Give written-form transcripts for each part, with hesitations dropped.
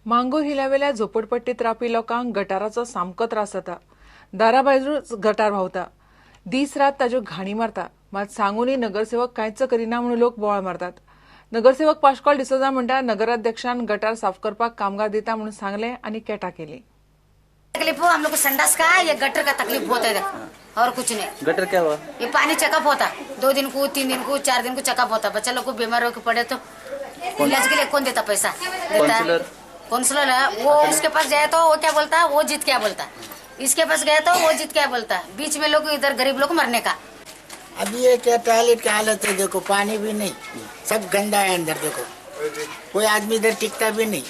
मांगूर हिलावेल्या झोपडपट्टीत रावपी लोकांक गटाराचो सामको त्रास जाता. दाराभायरूच गटार व्हांवता, दीस रात ताज्यो घाणी मारता. मात सांगूनय नगरसेवक कांयच करिना म्हणून लोक बोवाळ मारतात. नगरसेवक पाश्कॉल डिसोजा म्हणटा नगराध्यक्षान गटार साफ करपाक कामगार दिता म्हणून सांगले आनी केटा केली. तकलीफ हो हम लोग को संडास का, ये गटर का तकलीफ बहुत है और कुछ नहीं. गटर क्या हुआ? ये पानी चेकअप होता, 2 दिन को, 3 दिन को, 4 दिन को चेकअप होता. बच्चा लोग को बीमार होकर पड़े तो इलाज के लिए कौन देता पैसा? काउंसलर? काउंसलर है वो, उसके पास जाए तो वो क्या बोलता है, वो जीत क्या बोलता, इसके पास गया तो वो जीत क्या बोलता. बीच में लोग इधर गरीब लोग मरने का. अभी ये क्या टॉयलेट की हालत है देखो, पानी भी नहीं, सब गंदा है अंदर देखो, कोई आदमी इधर टिकता भी नहीं.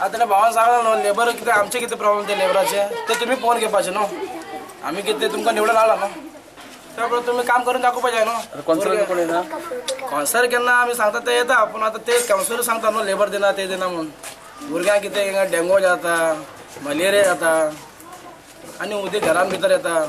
आतां भावान सांगला न्हू लेबर कितें आमचे कितें प्रॉब्लम ते लेबराचे ते तुमी पळोवन घेवपाचे न्हू. आमी कितें तुमकां निवडून हाडला न्हू, त्या प्रमाणे तुमी काम करून दाखोवपाक जाय न्हू. काउन्सिलर कोण येना? काउन्सिलर केन्ना आमी सांगता ते येता, पूण आतां ते काउन्सिलर सांगता न्हू लेबर दिना ते दिना म्हणून. भुरग्यांक कितें डेंगू जाता, मलेरिया जाता आनी उदीक घरान भितर येता.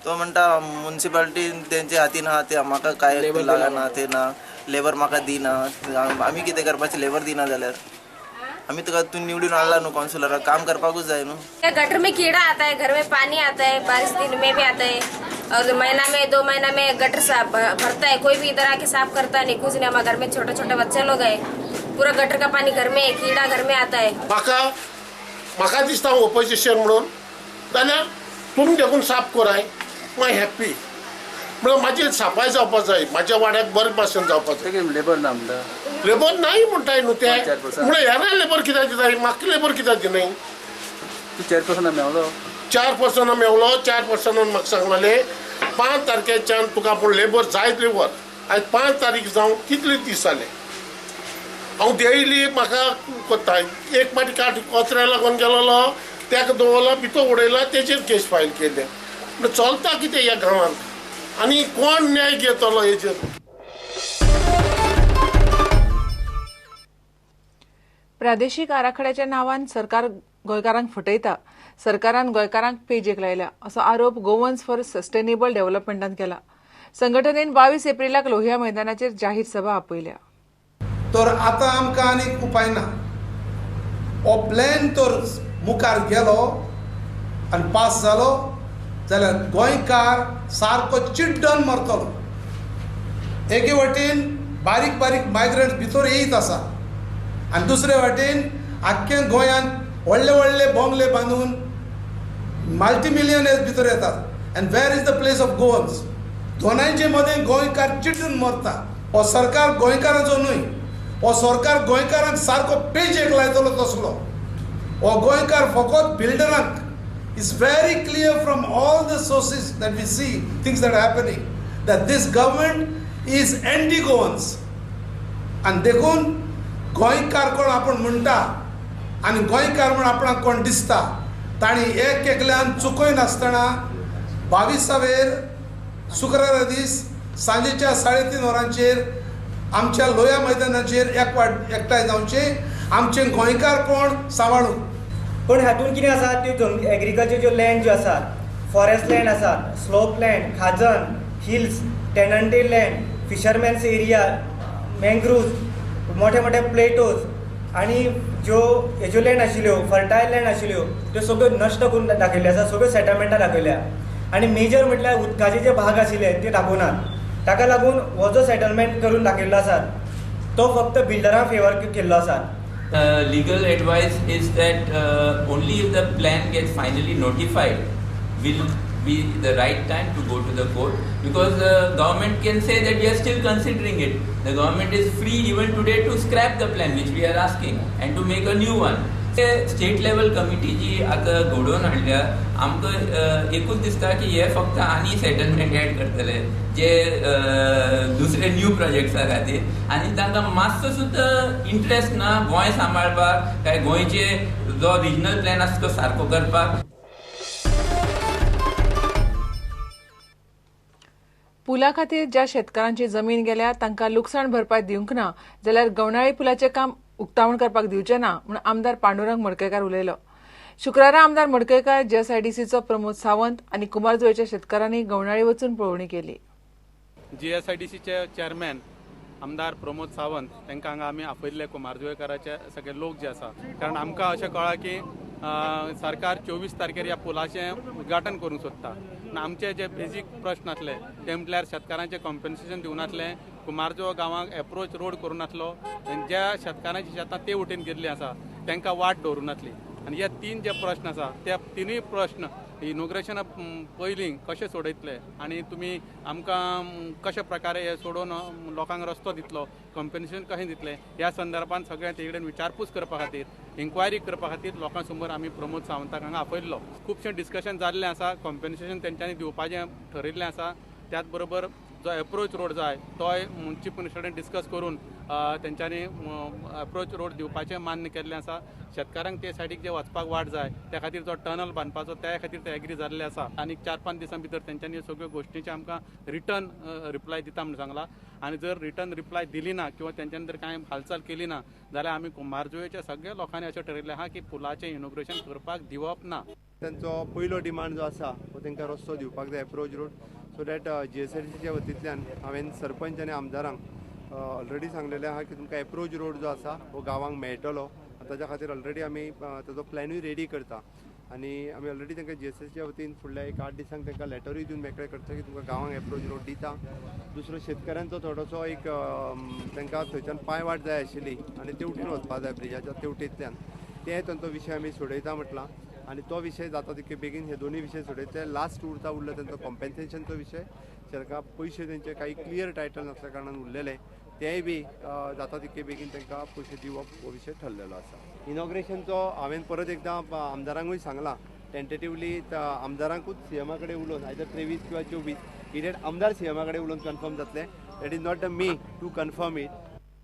तो म्हणटा मुन्सिपालिटी तेंच्या हातीन आहा ते म्हाका कांय लागना, ते ना लेबर म्हाका दिना, आमी कितें करपाचें लेबर दिना जाल्यार आमी तुका तूं निवडून हाडला न्हू काउन्सिलराक, काम करपाकूच जाय न्हू. गटर में कीड़ा आता है, घर में पानी आता है, बारिश दिन में भी आता है और महीना में 2 महीना में गटर साफ भरता है, कोई भी इधर आके साफ करता नहीं, कुछ नहीं. हमारे घर में छोटे छोटे बच्चे लोग है, पूरा गटर का पानी घर में, कीड़ा घर में आता है. म्हाका म्हाका दिसता ओपोजिशन म्हणून जाल्यार तुमी देखून साफ कराय, मागीर हॅप्पी म्हणल्यार म्हाजी सफाय जावपा जाय, म्हाज्या वाड्याक बरें भाशेन जावपा जाय. लेबर ना म्हणटा? लेबर नाही म्हणटाय न्हू ते, म्हणल्यार हेरा लेबर कित्याक दिता, म्हाका लेबर कित्याक दिनाय? तूं चेअरपर्सना मेवलो? 4 पर्सनां मेवलो, 4 पर्सनान म्हाका सांगलें 5 तारखेच्यान तुका आपूण लेबर जायत लेबर. आयज 5 तारीख जावन कितले दीस जाले, हांव डेली म्हाका कोत्ता. एक फावटी काट कचऱ्या लागून गेलोलो, ताका दवरला भितर उडयला, तेचेर केस फायल केले. म्हणल्यार चलता कितें ह्या गांवांत आनी कोण न्याय घेतलो हेचेर? प्रादेशीक आराखड्याच्या नांवान सरकार गोंयकारांक फटयता, सरकारान गोंयकारांक पेजेक लायला असो आरोप गोवन्स फॉर सस्टेनेबल डेव्हलपमेंटान केला. संघटनेन 22 एप्रिलाक लोहिया मैदानाचेर जाहीर सभा आपयल्या. तर आतां आमकां आनीक उपाय ना. हो प्लॅन तर मुखार गेलो आनी पास जालो जाल्यार गोंयकार सारको चिड्डन मरतलो. एके वटेन बारीक बारीक मायग्रंट्स भितर येयत आसा आनी दुसरे वाटेन आख्खे गोंयांत व्हडले व्हडले बंगले बांदून मल्टी मिलियनर्स भितर येतात. And where is the place of Goans? दोनांयचे मदें गोंयकार चिड्डून मरता. हो सरकार गोंयकारांचो न्हय, हो सरकार गोंयकारांक सारको पेजेक लायतलो तसलो. हो गोंयकार फकत बिल्डरांक. It's very clear from all the sources that we see things that are happening that this government is anti-Goans. आनी देखून गोंयकार कोण आपूण म्हणटा आनी गोंयकार म्हूण आपणाक कोण दिसता तांणी एक एकल्यान चुकयनासतना 22वेर शुक्रारा दीस सांजेच्या 3:30 वरांचेर आमच्या लोया मैदानाचेर एकठांय जावचें, आमचें गोंयकार कोण सांबाळून. पण हातून कितें आसा, त्यो एग्रीकल्चर ज्यो लँड ज्यो आसात, फॉरेस्ट लँड आसात, स्लोप लँड, खाजन, hills, tenanted land, fishermen's area, mangroves, मोठे मोठे प्लेटोज आनी ज्यो हेज्यो लँड आशिल्ल्यो, फर्टायल लँड आशिल्ल्यो, त्यो सगळ्यो नश्ट करून दाखयल्ल्यो आसा, सगळ्यो सेटलमेंटां दाखयल्या. आनी मेजर म्हटल्यार उदकाचे जे भाग आशिल्ले ते दाखोवनात. ताका लागून हो जो सेटलमेंट करून दाखयल्लो आसा तो फक्त बिल्डरां फेवर केल्लो आसा. Legal advice is that only if the plan gets finally notified will be the right time to go to the court, because the government can say that we are still considering it. The government is free even today to scrap the plan which we are asking and to make a new one. State level committee जी आतां घडोवन हाडल्या, आमकां एकूच दिसता की हे फक्त आनी सेटलमेंट एड करतले जे दुसरे न्यू प्रोजेक्ट्सा खातीर, आनी तांकां मातसो सुद्दां इंट्रस्ट ना गोंय सांबाळपाक काय गोंयचे जो रिजनल प्लॅन आसा तो सारको करपाक. पुला खातीर ज्या शेतकारांची जमीन गेल्या तांकां लुकसाण भरपाय दिवंक ना जाल्यार गवणाळी पुलाचें काम उक्तावण करपाक दिवचें ना म्हूण आमदार पांडुरंग मडकयकार उलयलो. शुक्रारा आमदार मडकयकार, जीएसआयडीसीचो प्रमोद सावंत आनी कुमारजुवेच्या शेतकारांनी गवणाळी वचून पळोवणी केली. जीएसआयडीसीचे चेअरमॅन आमदार प्रमोद सावंत तांकां हांगा आमी आपयल्ले कुंभारजुवेकाराचे सगळे लोक जे आसा, कारण आमकां अशें कळ्ळां की सरकार 24 तारखेर ह्या पुलाचें उद्घाटन करूंक सोदता. आमचे जे बेजीक प्रश्न आसले ते म्हटल्यार शेतकारांचें कॉम्पन्सेशन दिवं नासलें, कुंभारजुवा गांवांक एप्रोच रोड करूं नासलो आनी ज्या शेतकारांची शेतां ते वटेन गेल्लीं आसा तांकां वाट दवरूं नासली. आनी हे तीन जे प्रश्न आसा ते तिनूय प्रश्न इनॉग्रेशना पयलीं कशें सोडयतले आनी तुमी आमकां कशा प्रकारे हे सोडोवन लोकांक रस्तो दितलो, कॉम्पन्सेशन कशें दितले, ह्या संदर्भात सगळ्यां ते कडेन विचारपूस करपा खातीर, इन्क्वायरी करपा खातीर लोकां समोर आमी प्रमोद सावंताक हांगा आपयल्लो. खुबशें डिस्कशन जाल्लें आसा, कॉम्पन्सेशन तेंच्यांनी दिवपाचें ठरयल्लें आसा. त्याच बरोबर जो एप्रोच रोड जाय तोय चीफ मिनिस्टर कडेन डिस्कस करून तेंच्यांनी एप्रोच रोड दिवपाचें मान्य केल्लें आसा. शेतकारांक ते सायडीक जे वचपाक वाट जाय त्या खातीर जो टनल बांदपाचो त्या खातीर ते एग्री जाल्ले आसा. आनी 4-5 दिसां भितर तेंच्यांनी सगळ्यो गोश्टीचे आमकां रिटर्न रिप्लाय दिता म्हूण सांगला. आनी जर रिटर्न रिप्लाय दिली ना किंवा तेंच्यांनी जर कांय हालचाल केली ना जाल्यार आमी कुंभारजुवेच्या सगळ्या लोकांनी अशें ठरयल्लें आहा की पुलाचें इनॉग्रेशन करपाक दिवप ना. तांचो पयलो डिमांड जो आसा हो तांकां रस्तो दिवपाक जाय, एप्रोच रोड, सो that GSRDCच्या वतींतल्यान हांवें सरपंच आनी आमदारांक ऑलरेडी सांगलेलें आहा की तुमकां एप्रोच रोड जो आसा हो गांवांक मेळटलो. ताच्या खातीर ऑलरेडी आमी ताजो प्लॅनूय रेडी करता आनी आमी ऑलरेडी तांकां GSRDCच्या वतीन फुडल्या एक 8 दिसांक तांकां लेटरूय दिवन मेकळे करता की तुमकां गांवांक एप्रोच रोड दिता. दुसरो शेतकऱ्यांचो थोडोसो एक तांकां थंयच्यान पांयवाट जाय आशिल्ली आनी तेवटेन वचपा जाय ब्रिजाच्या तेवटेंतल्यान, ते तांचो विशय आमी सोडयता म्हटलां आनी तो विशय जाता तितके बेगीन हे दोनूय विशय सोडयतले. लास्ट उरलो तांचो कॉम्पेन्सेशनचो विशय, तांकां पयशे तेंचे काही क्लियर टायटल नासल्या कारणान उरलेले तेय बी जाता तितके बेगीन तांकां पयशे दिवप हो विशय ठरलेलो आसा. इनॉग्रेशनचो हांवें परत एकदां आमदारांकूय सांगलां, टेंटेटिवली आमदारांकूच सीएमा कडेन उलोवन आयदर 23 किंवा 24 ही डेट आमदार सीएमा कडेन उलोवन कन्फर्म जातलें. That is not the me to confirm it.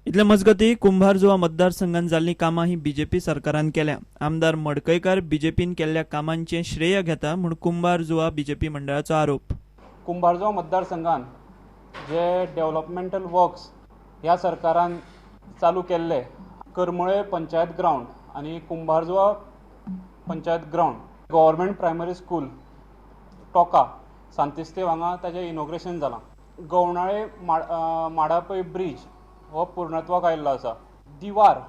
इतले मजगती कुंभारजुवा मतदारसंघात जाल्लीं कामां ही बीजेपी सरकारान केल्या. आमदार मडकयकार बीजेपीन केल्ल्या कामांचें श्रेय घेता म्हूण कुंभारजुवा बीजेपी मंडळाचो आरोप. कुंभारजुवा मतदारसंघान जे डेव्हलपमेंटल वर्क्स ह्या सरकारान चालू केल्ले, करमळे पंचायत ग्रावंड आनी Kumbharjua panchayat ground, government primary school Toka Santistev हांगा ताजें इनॉग्रेशन जालां. गवणाळे माडापय ब्रीज हो पूर्णत्वाक आयिल्लो आसा. दिवार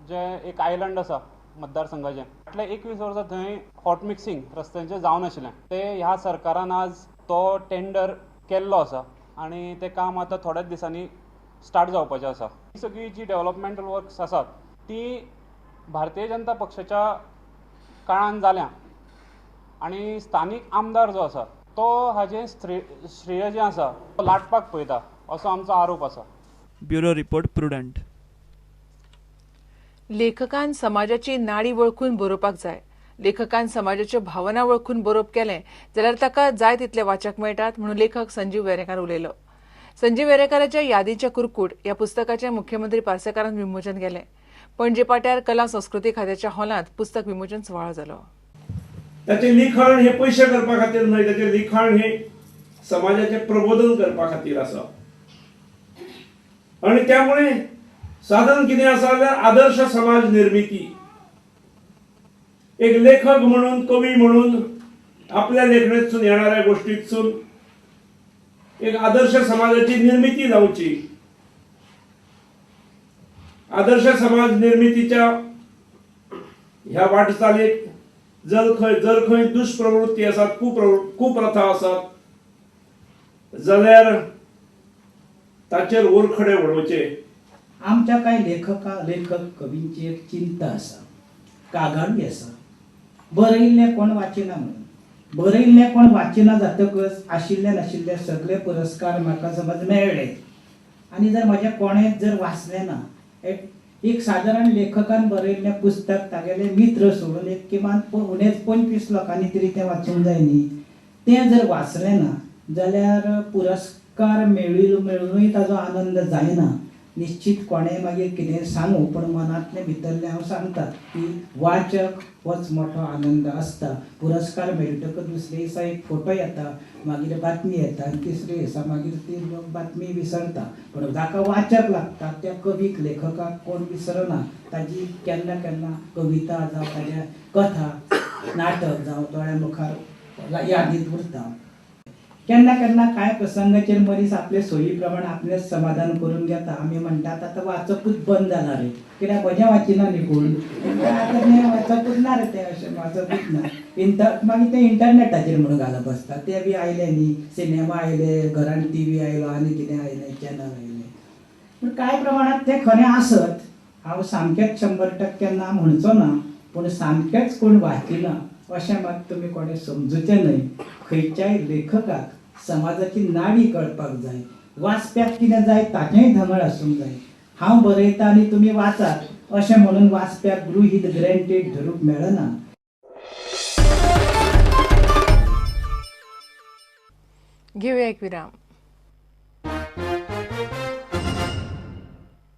जें एक आयलंड आसा मतदारसंघाचें, फाटल्या 21 वर्सां थंय हॉट मिक्सिंग रस्त्यांचें जावन आशिल्लें, तें ह्या सरकारान आज तो टेंडर केल्लो आसा आनी तें काम आतां थोड्याच दिसांनी स्टार्ट जावपाचें आसा. ही सगळीं जी डेव्हलपमेंटल वर्क्स आसात ती भारतीय जनता पक्षाच्या काळान जाल्या आनी स्थानीक आमदार जो आसा तो हाजें श्रेय जें आसा तो लाटपाक पळयता असो आमचो आरोप आसा. Bureau report, Prudent. लेखकान समाजाची नाडी वळखून बरोवपाक जाय. लेखकान समाजाच्यो भावना वळखून बरोवप केलें जाल्यार ताका जाय तितले वाचक मेळटात म्हणून लेखक संजीव वेरेंकार उलयलो. संजीव वेरेंकाराच्या यादीचे कुरकूट ह्या पुस्तकाचें मुख्यमंत्री पार्सेकारान विमोचन केलें. पणजे पाट्यार कला संस्कृती खात्याच्या हॉलांत पुस्तक विमोचन सुवाळो जालो. ताचें लिखाण हे पयशे करपा खातीर न्हय, ताचें लिखाण हे समाजाचें प्रबोधन करपा खातीर आसा. आणि त्यामुळे साधन कितें आसा जाल्यार आदर्श समाज निर्मिती. एक लेखक म्हणून, कवी म्हणून आपल्या लेखणेतसून येणाऱ्या गोष्टीतसून एक आदर्श समाजाची निर्मिती जावची. आदर्श समाज निर्मितीच्या ह्या वाटचालीक जर खंय दुष्प्रवृत्ती आसात, कुप्रथा आसात जाल्यार ताचेर ओरखडे उडोवचे. आमच्या कांय लेखक कवींची एक चिंता आसा, कागाळी आसा, बरयिल्लें कोण वाचिना म्हणून. बरयिल्लें कोण वाचिना जातकच आशिल्ले नाशिल्ले सगळे पुरस्कार म्हाका समज मेळ्ळे आनी जर म्हजें कोणेंच जर वाचलें ना, एक सादारण लेखकान बरयिल्लें पुस्तक तागेले मित्र सोडून एक किमान उणेच 25 लोकांनी तरी तें वाचूंक जाय न्ही, तें जर वाचलें ना जाल्यार पुरस्कार मेळुनूय ताजो आनंद जायना. निश्चित कोणें मागीर कितें सांगू पूण मनांतलें भितरलें हांव सांगता की वाचक होच मोठो आनंद आसता. पुरस्कार मेळटकच दुसरे दिसा एक फोटो येता, मागीर बातमी येता आनी तिसरे दिसा मागीर ती लोक बातमी विसरता. पूण जाका वाचक लागता त्या कवीक लेखकाक कोण विसरना. ताजी केन्ना केन्ना कविता जावं ताज्या कथा नाटक जावं दोळ्या मुखार यादींत उरता. केन्ना केन्ना कांय प्रसंगाचेर मनीस आपले सोयी प्रमाण आपलें समाधान करून घेता. आमी म्हणटात आतां वाचपूच बंद जालां रे, कित्याक म्हजें वाचिना न्ही कोण, आतां तें वाचपूच ना रे, तें अशें वाचपूच ना. मागीर तें इंटरनेटाचेर म्हणून घालप आसता, तें बी आयलें न्ही, सिनेमा आयले, घरान टी व्ही आयलो आनी कितें आयलें, चॅनल आयलें. पूण कांय प्रमाणांत तें खरें आसत, हांव सामकेंच 100% ना म्हणचो ना, पूण सामकेंच कोण वाचिना अशें मात तुमी कोणें समजुचें न्हय. खंयच्याय लेखकाक समाजाची नाडी कळपाक जाय, वाचप्याक कितें जाय ताचेंय धंगळ आसूंक जाय. हांव बरयता आनी तुमी वाचात अशें म्हणून वाचप्याक गृहीत ग्रँटेड धरूंक मेळना. घेऊया एक विराम.